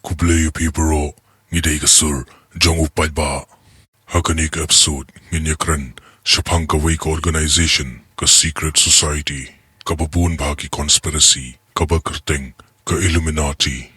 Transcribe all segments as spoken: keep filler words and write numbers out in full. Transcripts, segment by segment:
Khublei ïa phi baroh, ngi dei ka sur jong u paidbah. Ha kane ka episode ngin ïakren shaphang kawei ka organization, ka secret society, kaba bun bha ki conspiracy, kaba kyrteng ka Illuminati.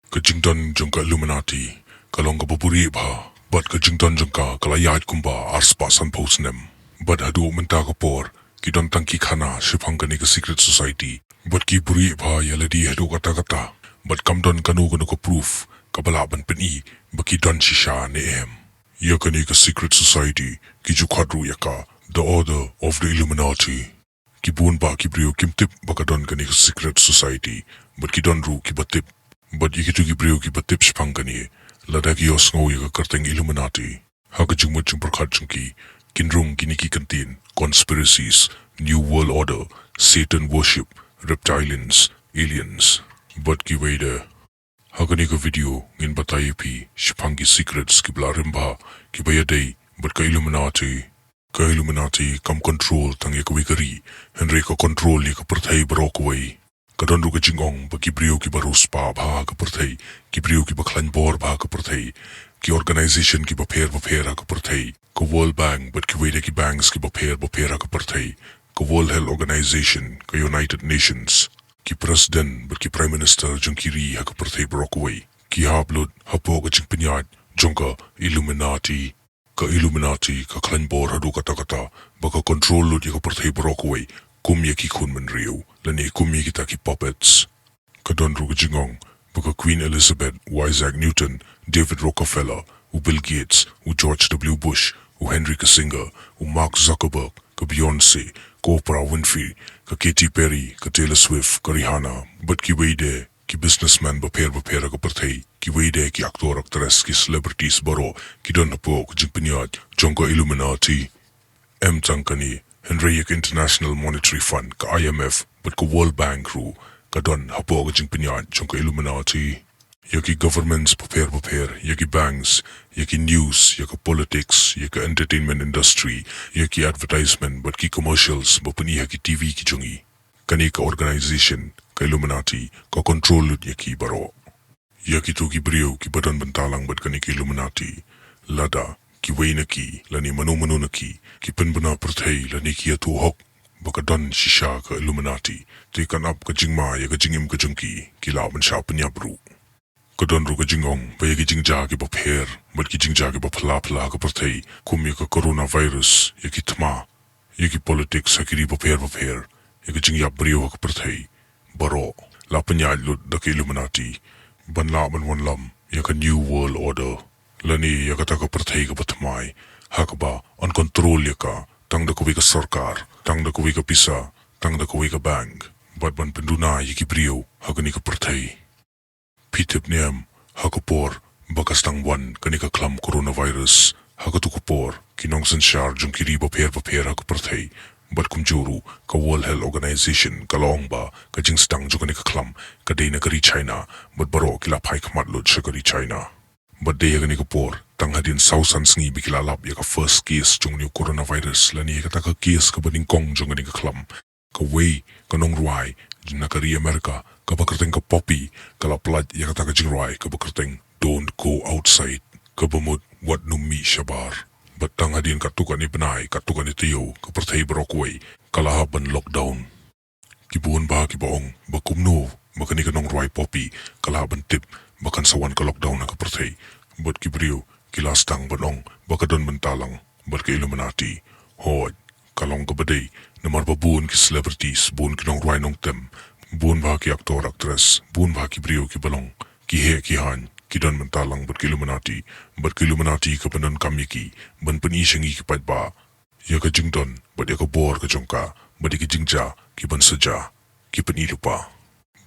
Ka jingdon jong ka Illuminati ka long kaba buhrieh bha, bad ka jingdon jong ka ka la ïaid kumba arspah sanphew snem. Bad haduh mynta ka por ki don tang ki khana shaphang kane ka secret society, bad ki buhrieh bha ïa lade haduh katta katta. Bad kam don kano kano ka proof kaba lah ban pyni ba ki don shisha ne em. Ïa kane ka secret society ki ju khot ruh ïa ka The Order of the Illuminati. Ki bun bah ki briew kim tip ba ka don kane ka secret society, bad ki don ruh kiba tip. Bad ïa kito ki briew kiba tip shaphang kane, lada ki ïohsngew ïa ka kyrteng Illuminati, ha ka jingmut jingpyrkhat jong ki, kin rung kine ki kyntien: conspiracies, New World Order, Satan worship, reptilians, aliens, bad kiwei de. Ha kane ka video ngin batai ïa phi shaphang ki secrets kiba la rim bha kiba ïadei bad ka Illuminati. Ka Illuminati kam control tang ïa kawei ka ri, hynrei ka control ïa ka pyrthei baroh kawei. Ka don ruh ka jingong ba ki briew kiba riewspah bha ha ka pyrthei, ki briew kiba khlaiñ bor bha ha ka pyrthei, ki organization kiba pher bapher ha ka pyrthei, ka World Bank bad kiwei de ki banks kiba pher bapher ha ka pyrthei, ka World Health Organization, ka United Nations, ki president bad ki prime minister jong ki ri ha ka pyrthei baroh kawei, ki hap lut hapoh ka jingpynïaid jong ka Illuminati. Ka Illuminati ka khlaiñ bor haduh katta katta ba ka control lut ïa ka pyrthei baroh kawei, kum ïa ki khunbynriew, lane kum ïa kita ki puppets. Ka don ruh ka jingong ba ka Queen Elizabeth, u Isaac Newton, David Rockefeller, u Bill Gates, u George W Bush, u Henry Kissinger, u Mark Zuckerberg, ka Beyonce, ka Oprah Winfrey, ka Katy Perry, ka Taylor Swift, ka Rihanna, bad kiwei de ki businessman bapher bapher ha ka pyrthei, kiwei de ki actor actress, ki celebrities baroh ki don hapoh ka jingpynïaid jong ka Illuminati. Em tang kane, hynrei ïa ka International Monetary Fund, ka I M F, bad ka World Bank ruh ka don hapoh ka jingpynïaid jong ka Illuminati. Ïa ki governments bapher bapher, ïa ki banks, ïa ki news, ïa ka politics, ïa ka entertainment industry, ïa ki advertisement bad ki commercials ba pyni ha ki T V ki jong ngi, kane ka organization, ka Illuminati, ka control lut ïa ki baroh. Ïa kito ki briew kiba don bynta lang bad kane ka Illuminati, lada kiwei na ki lane mano mano na ki ki pynbna pyrthei lane ki ïathuh hok ba ka don shisha ka Illuminati, te kan ap ka jingma ïa ka jingim ka jong ki, ki lah ban shah pynïap ruh. Ka don ruh ka jingong ba ïa ki jingjia kiba pher bad ki jingjia kiba phylla phylla ha ka pyrthei, kum ïa ka coronavirus, ïa ki thma, ïa ki politics ha ki ri bapher bapher, ïa ka jingïap briew ha ka pyrthei, baroh la pynïaid lut da ka Illuminati ban lah ban wanlam ïa ka New World Order, lane ïa kata ka pyrthei kaba thymmai, ha kaba yn control ïa ka tang da kawei ka sorkar, tang da kawei ka pisa, tang da kawei ka bank, bad ban pynduna ïa ki briew ha kane ka pyrthei. Phi tip ne em, ha ka por ba ka sdang wan kane ka khlam coronavirus, ha kato ka por ki nongsynshar jong ki ri bapher bapher ha ka pyrthei, bad kumjuh ruh ka World Health Organization ka la ong ba ka jingsdang jong kane ka khlam ka dei na ka ri China, bad baroh ki la phai khmat lut sha ka ri China. Bad dei ha kane ka por, tang hadien saw san sngi ba ki la lap ïa ka first case jong une u coronavirus, lane ïa kata ka case kaba nyngkong jong kane ka khlam, kawei ka nongrwai na ka ri America kaba kyrteng ka Poppy ka la pynlait ïa kata ka jingrwai kaba kyrteng "Don't go outside", kaba mut "Wat nym mih shabar". Bad tang hadien katto katne bnai, katto katne taïew, ka pyrthei baroh kawei ka la hap ban lockdown. Ki bun bah kiba ong ba kumno ba kane ka nongrwai Poppy ka la hap ban tip ba kan sa wan ka lockdown ha ka pyrthei. Bad ki briew ki la sdang ban ong ba ka don bynta lang bad ka Illuminati. Hooid, ka long kaba dei, namar ba bun ki celebrities, bun ki nongrwai nongtem, bun bah ki actor actress, bun bah ki briew kiba long ki heh ki haiñ, ki don bynta lang bad ka Illuminati. Bad ka Illuminati ka pyndonkam ïa ki ban pyni sha ngi ki paidbah ïa ka jingdon bad ïa ka bor ka jong ka, bad ïa ki jingjia ki ban sa jia, ki pyni lypa.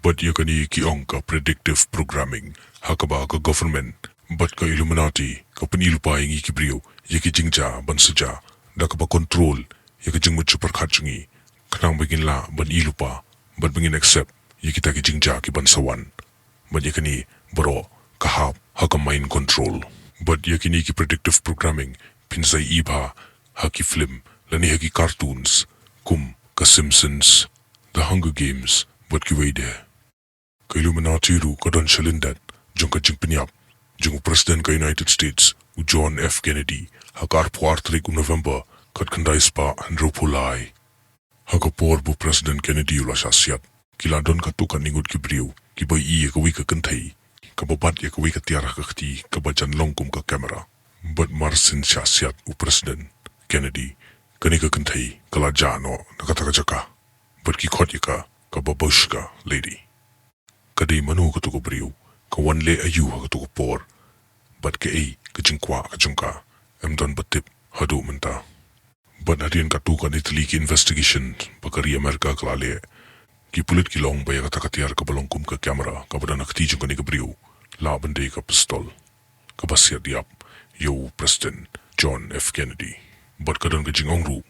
Bad ïa kane ki ong ka predictive programming, ha kaba ka government bad ka Illuminati ka pyni lypa ïa ngi ki briew ïa ki jingjia ban sa jia, da kaba control ïa ka jingmut jingpyrkhat jong ngi, khnang ba ngin lah ban i lypa bad ba ngin accept ïa kita ki jingjia ki ban sa wan. Bad ïa kane baroh ka hap ha ka mind control. Bad ïa kine ki predictive programming phin sa ïohi bha ha ki film lane ha ki cartoons kum ka Simpsons, The Hunger Games, bad kiwei de. Ka Illuminati ruh ka don shalyndet jong ka jingpynïap jong u President ka United States, u John F Kennedy, ha ka arphew ar tarik u November, khatkhyndai spah hynriewphew lai. Ha ka por ba u President Kennedy u la shah siat, ki la don katto katne ngut ki briew kiba ïohi ïa kawei ka kynthei kaba bat ïa kawei ka tiar ha ka kti kaba jan long kum ka kamera. Bad mar shen shah siat u President Kennedy, kane ka kynthei ka la jah noh na kata ka jaka bad ki khot ïa ka ka Babushka lady. Ka dei mano kato ka briew, ka wan leh aïu ha kato ka por, bad kaei ka jingkwah ka jong ka, ym don ba tip haduh mynta. Bad hadien katto katne tylli ki investigation ba ka ri America ka la leh, ki pulit ki la ong ba ïa kata ka tiar kaba long kum ka kamera kaba don ha kti jong kane ka briew, lah ban dei ka pistol kaba siat ïap ïa u President John F Kennedy. Bad ka don ka jingong ruh,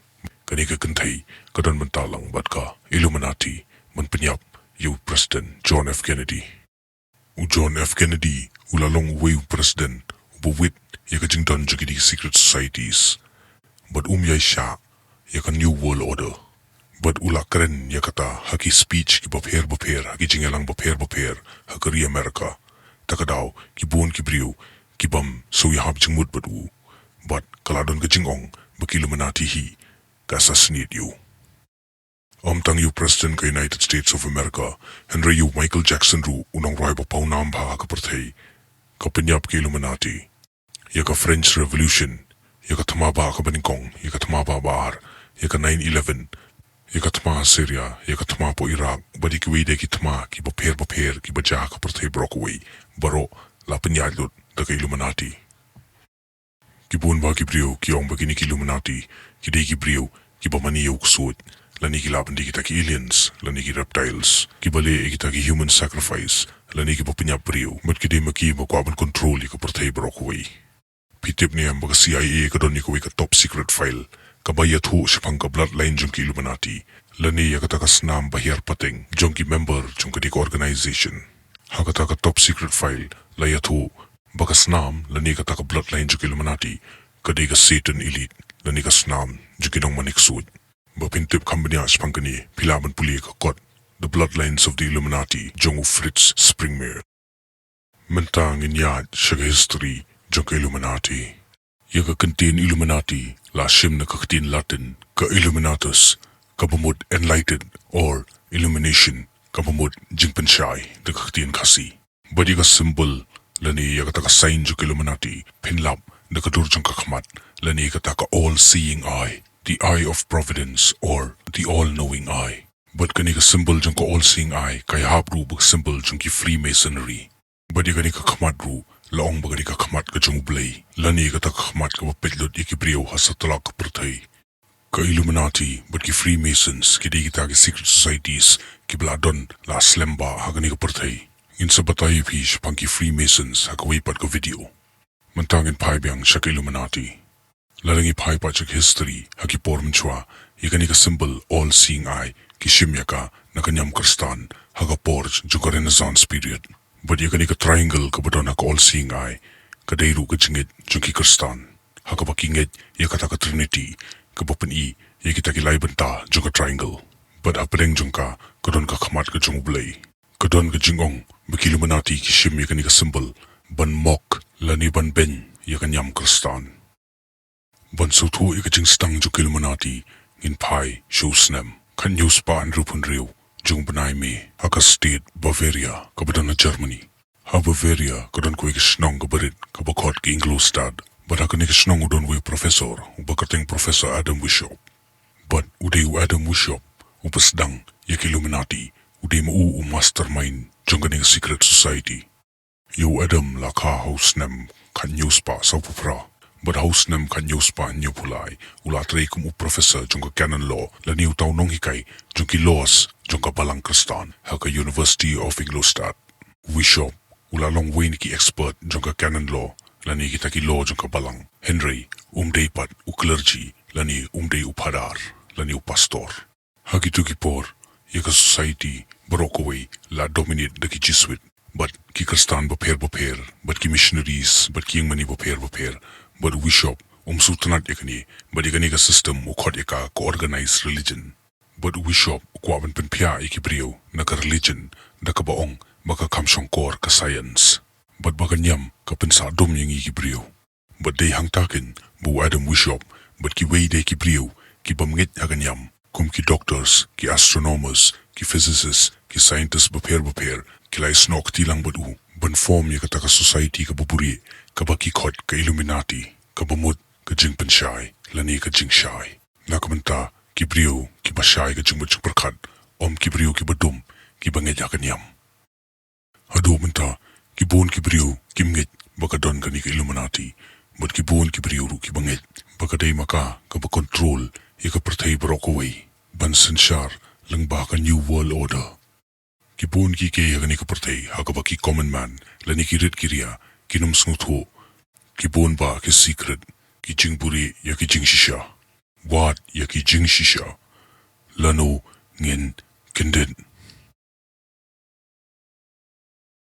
kane ka kynthei ka don bynta lang bad ka Illuminati ban pynïap ïa u President John F Kennedy. U John F Kennedy u la long uwei u president uba wit ïa ka jingdon jong kine ki secret societies. Bad um ïai shah ïa ka New World Order. Bad u la kren ïa kata ha ki speech kiba pher bapher, ha ki jingïalang bapher bapher ha ka ri America. Ta ka daw ki bun ki briew ki bym sngewhap jingmut bad u. Bad ka la don ka jingong ba ki Illuminati hi ka assassinate ïa u. Ym tang ïa u President ka United States of America, hynrei ïa u Michael Jackson ruh, u nongrwai ba pawnam bha ha ka pyrthei, ka pynïap ki Illuminati. Ïa ka French Revolution, ïa ka thma ba kaba nyngkong, ïa ka thma ba ar, ïa ka nine eleven, ïa ka thma Syria, ïa ka thma hapoh Iraq, bad ïa kiwei de ki thma kiba pher bapher kiba jia ha ka pyrthei baroh kawei, baroh la pynïaid lut da ka Illuminati. Ki bun bah ki briew ki ong ba kine ki Illuminati ki dei ki briew kiba mane ïa u ksuid, lane ki lah ban dei kita ki aliens, lane ki reptiles kiba leh ïa kita ki human sacrifice, lane kiba pynïap briew, bad ki dei ma ki ba kwah ban control ïa ka pyrthei baroh kawei. Phi tip ne em ba ka C I A ka don ïa kawei ka top secret file kaba ïathuh shaphang ka bloodline jong ki Illuminati, lane ïa kata ka snam ba hiar pateng jong ki member jong ka dei ka organization. Ha kata ka top secret file la ïathuh ba ka snam lane kata ka bloodline jong ki Illuminati ka dei ka Satan Elite, lane ka snam jong ki nongmane ksuid. Ba phin tip kham bniah shaphang kane, phi lah ban pule ka kot The Bloodlines of the Illuminati jong u Fritz Springmeier. Mynta ngin ïaid sha ka history jong ka Illuminati. Ïa ka kyntien Illuminati la shim na ka ktien Latin ka Illuminatus, kaba mut enlightened or illumination, kaba mut jingpynshai da ka ktien Khasi. Bad ïa ka symbol lane ïa kata ka sign jong ka Illuminati phin lap da ka dur jong ka khmat, lane kata ka all seeing eye, the eye of providence or the all knowing eye. Bad kane ka symbol jong ka all seeing eye ka ïahap ruh bad ka symbol jong ki Freemasonry. Bad ïa kane ka khmat ruh la ong ba ka dei ka khmat ka jong U Blei, lane kata ka khmat kaba peit lut ïa ki briew ha satlak ka pyrthei. Ka Illuminati bad ki Freemasons ki dei kita ki secret societies kiba la don la slem bha ha kane ka pyrthei. Ngin sa batai ïa phi shaphang ki Freemasons ha kawei pat ka video. Mynta ngin phai biang sha ka Illuminati. Lada ngi phai pat sha ka history, ha ki por mynshuwa, ïa kane ka symbol all seeing eye ki shim ïa ka na ka niam Khristan ha ka por jong ka Renaissance period. Bad ïa kane ka triangle kaba don ha ka all seeing eye ka dei ruh ka jingngeit jong ki Khristan, ha kaba ki ngeit ïa kata ka Trinity kaba pyni ïa kita ki lai bynta jong ka triangle. Bad hapdeng jong ka ka don ka khmat ka jong U Blei. Ka don ka jingong ba ki Illuminati ki shim ïa kane ka symbol ban mock lane ban beiñ ïa ka niam Khristan. Ban sngewthuh ïa ka jingsdang jong ka Illuminati, ngin phai sha u snem khathynñiew spah hynriewphew hynriew jong u bnai May ha ka state Bavaria kaba don ha Germany. Ha Bavaria ka don kawei ka shnong kaba rit kaba khot ka Ingolstadt. Bad ha kane ka shnong u don uwei u professor uba kyrteng Professor Adam Weishaupt. Bad u dei u Adam Weishaupt uba sdang ïa ka Illuminati, u dei ma u u mastermind jong kane ka secret society. Ïa u Adam la kha ha u snem khathynñiew spah sawphew phra. Bad ha u snem khathynñiew spah hynñiewphew lai u la trei kum u professor jong ka canon law, lane uta u nonghikai jong ki laws jong ka balang Khristan ha ka University of Ingolstadt. U Weishaupt u la long uwei na ki expert jong ka canon law, lane kita ki law jong ka balang. Hynrei um dei pat u clergy, lane um dei u phadar, lane u pastor. Ha kito ki por, ïa ka society baroh kawei la dominate da ki Jesuit bad ki Khristan bapher bapher, bad ki missionaries, bad ki ïingmane bapher bapher. Bad u Weishaupt um sngewtynnad ïa kane, bad ïa kane ka system u khot ïa ka ka organized religion. Bad u Weishaupt u kwah ban pynphiah ïa ki briew na ka religion da kaba ong ba ka kham shongkor ka science. bad ba ka niam ka pynsahdum ïa ngi ki briew. Bad dei hangta keiñ ba u Adam Weishaupt bad kiwei de ki briew ki bym ngeit ha ka niam, kum ki doctors, ki astronomers, ki physicists, ki scientists bapher bapher, ki la ïasnoh kti lang bad u ban form ïa kata ka society kaba buhrieh, kaba ki khot ka Illuminati, kaba mut ka jingpynshai lane ka jingshai. Na ka bynta ki briew kiba shai ka jingmut jingpyrkhat, ym ki briew kiba dum, kiba ngeit ha ka niam. Haduh mynta, ki bun ki briew kim ngeit ba ka don kane ka Illuminati, bad ki bun ki briew ruh kiba ngeit ba ka dei ma ka kaba control ïa ka pyrthei baroh kawei ban synshar lyngba ka New World Order. Ki bun ki kei ha kane ka pyrthei ha kaba ki common man lane ki rit ki ria kin ym sngewthuh. Ki bun bah ki secret, ki jingbuhrieh ïa ki jingshisha. Wad ïa ki jingshisha, lano ngin kyndit.